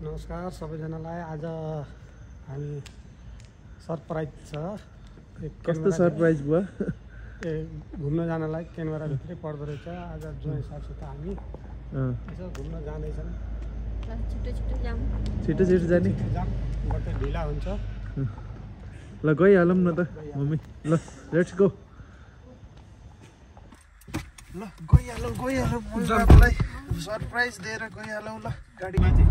नमस्कार सबैजनालाई। आज हामी सरप्राइज छ। कस्तो सरप्राइज भयो? घुम्न जानलाई क्यानबरा भित्रै पर्दो रहेछ। आज ज्वाइँ साथसित हामी यसो घुम्न जाँदैछौँ। छिटो जाने बट्टे ढिला हुन्छ। ल गइहालौँ न त मम्मी। ल लेट्स गो। ल गइहालौँ मुन्जालाई सरप्राइज दिएर गइहालौँ। ल गाडीमा चाहिँ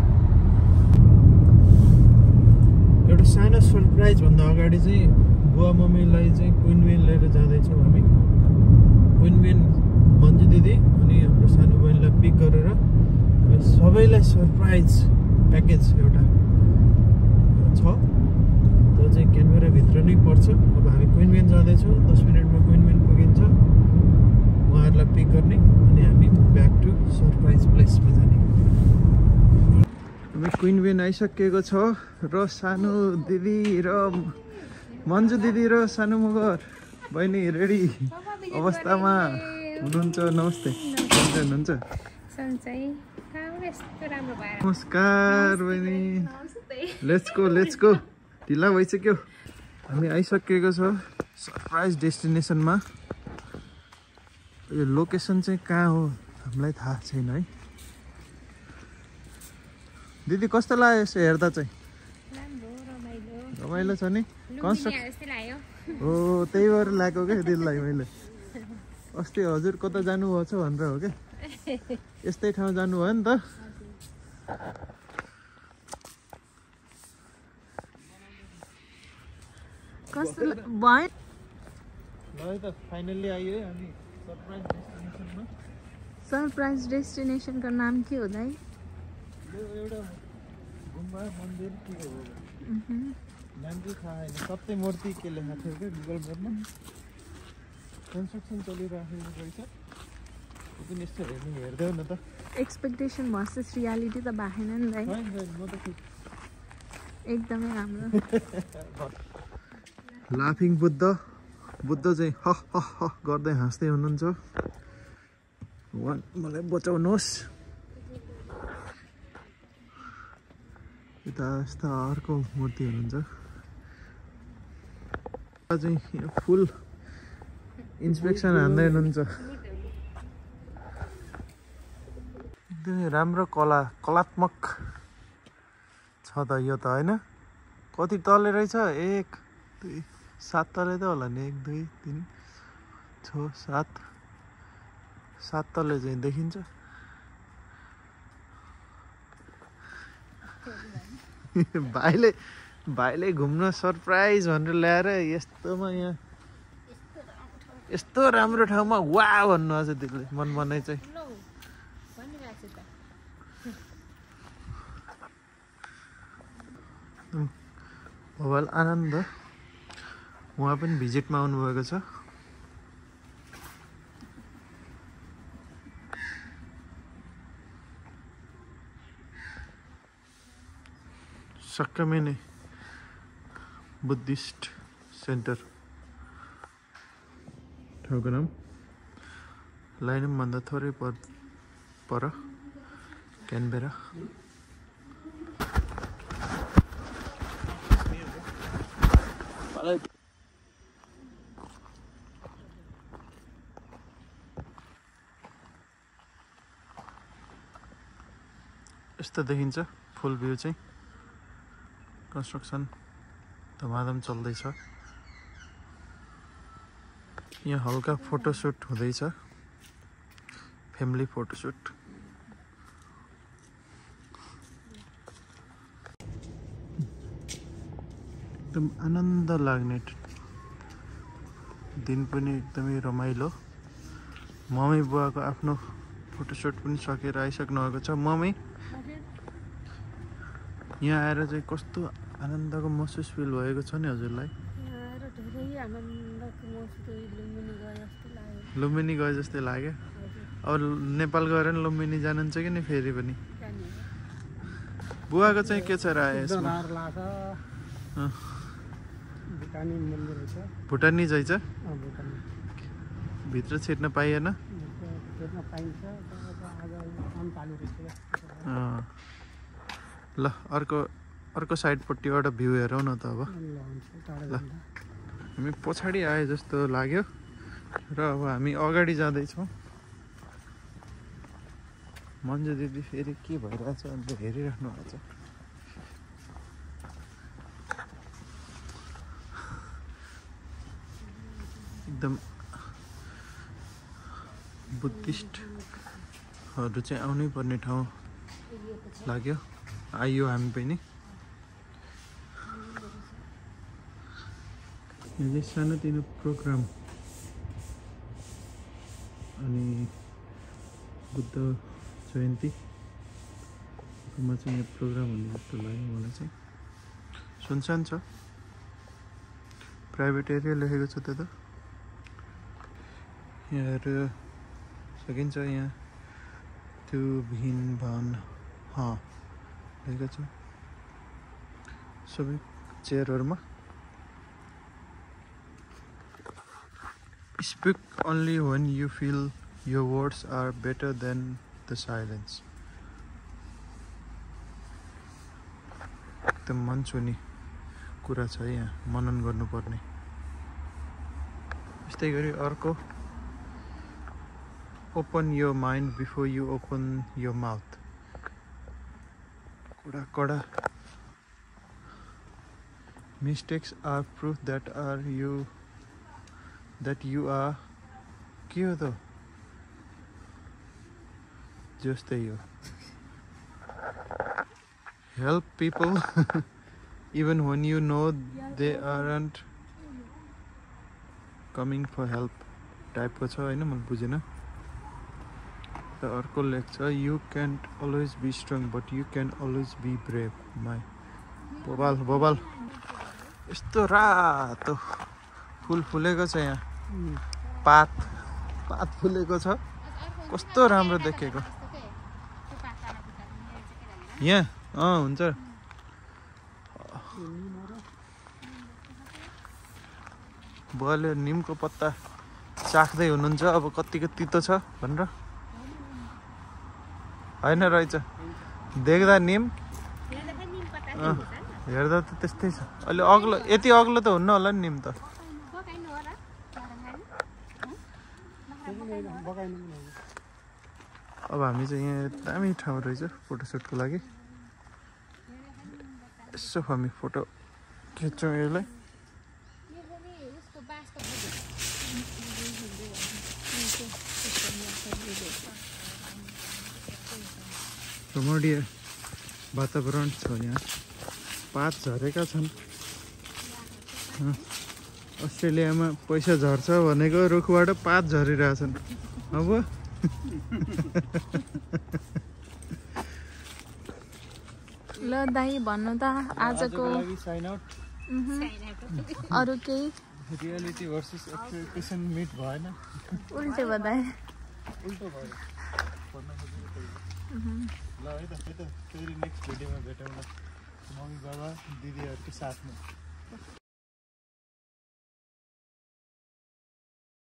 एउटा सानो सरप्राइज भन्दा अगाडि चाहिँ बुवा मम्मीलाई चाहिँ क्विनवेन लिएर जाँदैछौँ हामी। क्विनवेन मन्जु दिदी अनि हाम्रो सानो बहिनीलाई पिक गरेर सबैलाई सरप्राइज प्याकेज एउटा छ। त्यो चाहिँ क्यानबेराभित्र नै पर्छ। अब हामी क्विनवेन जाँदैछौँ। 10 मिनटमा क्विनवेन पुगिन्छ। उहाँहरूलाई पिक गर्ने अनि हामी ब्याक टु सरप्राइज प्लेसमा जाने। अब क्विनवेन आइसकेको छ र सानो दिदी र मन्जु दिदी र सानो मगर बहिनी रेडी अवस्थामा हुनुहुन्छ। नमस्ते हुनुहुन्छ। नमस्कार बहिनी। Let's go. ढिला भइसक्यो। हामी आइसकेको छ सरप्राइज डेस्टिनेसनमा। यो लोकेसन चाहिँ कहाँ हो हामीलाई थाहा छैन है। दिदी कस्तो लाग्यो यसो हेर्दा चाहिँ? रमाइलो छ नि। हो त्यही भएर ल्याएको क्या दिदीलाई मैले। अस्ति हजुर कता जानुभएको छ भनेर हो क्या। यस्तै ठाउँ जानुभयो नि त। कस्तो भयो? ल है त फाइनल्ली आयो है हामी सरप्राइज डेस्टिनेसनमा। सरप्राइज डेस्टिनेसनको नाम के हो दाइ? यो एउटा गुम्बा मन्दिर के हो नाम चाहिँ थाहा छैन। सत्य मूर्ति के लेखा थियो क्या गुगल म्यापमा। कन्स्ट्रक्सन चलिराखेको रहेछ। पनि यस्तो हेर्दै न त। एक्सपेक्टेसन भर्सेस रियालिटी त भएन नि दाइ। म त एकदमै राम्रो। लाफिङ बुद्ध चाहिँ ह गर्दै हाँस्दै हुनुहुन्छ। मलाई बचाउनुहोस्। यता यस्ता अर्को मूर्ति हुनुहुन्छ। चाहिँ फुल इन्सपेक्सन हान्दै हुनुहुन्छ। एकदमै राम्रो कलात्मक छ त यो त होइन। कति तले रहेछ? 1 2 7 तले त होला नि। 1 2 3 6 7 तले चाहिँ देखिन्छ। भाइले घुम्न सरप्राइज भनेर ल्याएर यस्तोमा यहाँ यस्तो राम्रो ठाउँमा वा भन्नु आज दिदीले मन मनै चाहिँ। भवाल आनन्द उहाँ पनि भिजिटमा आउनुभएको छ। सक्कमै नै बुद्धिस्ट सेन्टर ठाउँको नाम। लाइनमभन्दा थोरै पर क्यानबेरा। यस्तो देखिन्छ फुल भ्यू चाहिँ। कन्स्ट्रक्सन धमाधम चल्दैछ। यहाँ हल्का फोटोसुट हुँदैछ। Family photoshoot. एकदम आनन्द लाग्ने दिन पनि एकदमै रमाइलो। मम्मी बुवाको आफ्नो फोटोसुट पनि सकेर आइसक्नु भएको छ। मम्मी यहाँ आएर चाहिँ कस्तो आनन्दको महसुस फिल भएको छ नि हजुरलाई? लुम्बिनी गए जस्तै लाग्यो। अब नेपाल गएर नि लुम्बिनी जानुहुन्छ कि नि फेरि पनि? बुवाको चाहिँ के छ र यसमा? भुटानी चाहिँ छ। भित्र छिर्न पाइएन। ल अर्को साइडपट्टिबाट भ्यू हेरौँ न त अब। ल हुन्छ टाढा ल। जाँदा हामी पछाडि आए जस्तो लाग्यो र अब हामी अगाडि जाँदैछौँ। मन्जु दिदी फेरि के भइरहेछ अन्त हेरिराख्नु भएको छ। एकदम बुद्धिस्टहरू चाहिँ आउनै पर्ने ठाउँ लाग्यो। आइयो हामी पनि। यो सानोतिनो प्रोग्राम अनि बुद्ध जयन्तीमा चाहिँ यहाँ प्रोग्राम हुने जस्तो लाग्यो मलाई चाहिँ। सुनसान छ, प्राइभेट एरिया लेखेको छ त्यो त। यहाँ हेरेर सकिन्छ। यहाँ त्यो भिन भान लेखेको छ सबै चेयरहरूमा। Speak only when you feel your words are better than the silence. एकदम मन छुने कुरा छ यहाँ, मनन गर्नुपर्ने। यस्तै गरी अर्को, open your mind before you open your mouth. कडा mistakes are proof that you are के हो त जस्तै हो। Help people even when you know they aren't coming for help टाइपको छ हैन, मैले बुझिन। र अर्को लेख्छ you can't always be strong but you can always be brave. My बबाल यस्तो रातो फुल फुलेको छ यहाँ। पात फुलेको छ, कस्तो राम्रो देखेको यहाँ। हुन्छ। बुवाले निमको पत्ता चाख्दै हुनुहुन्छ अब कतिको तितो छ भनेर। होइन रहेछ, देख्दा निम हेर्दा त त्यस्तै छ। अहिले अग्लो, यति अग्लो त हुन्न होला नि निम त। अब हामी चाहिँ यहाँ दामी ठाउँ रहेछ फोटोसुटको लागि। यसो हामी फोटो खिच्छौँ यसलाई। रमणीय वातावरण छ यहाँ। पात झरेका छन्। अस्ट्रेलियामा पैसा झर्छ भनेको रुखबाट पात झरिरहेछन्। अब ल दाइ भन्नु त आजको अरू केही रियालिटी भर्सेस एक्सपेक्टेसन मिट भएन। उल्टे भयो दाइ। उल्टो भयो। ल है त फेरि नेक्स्ट भिडियोमा भेटौँ न, मम्मी बाबा दिदीहरूको साथमा।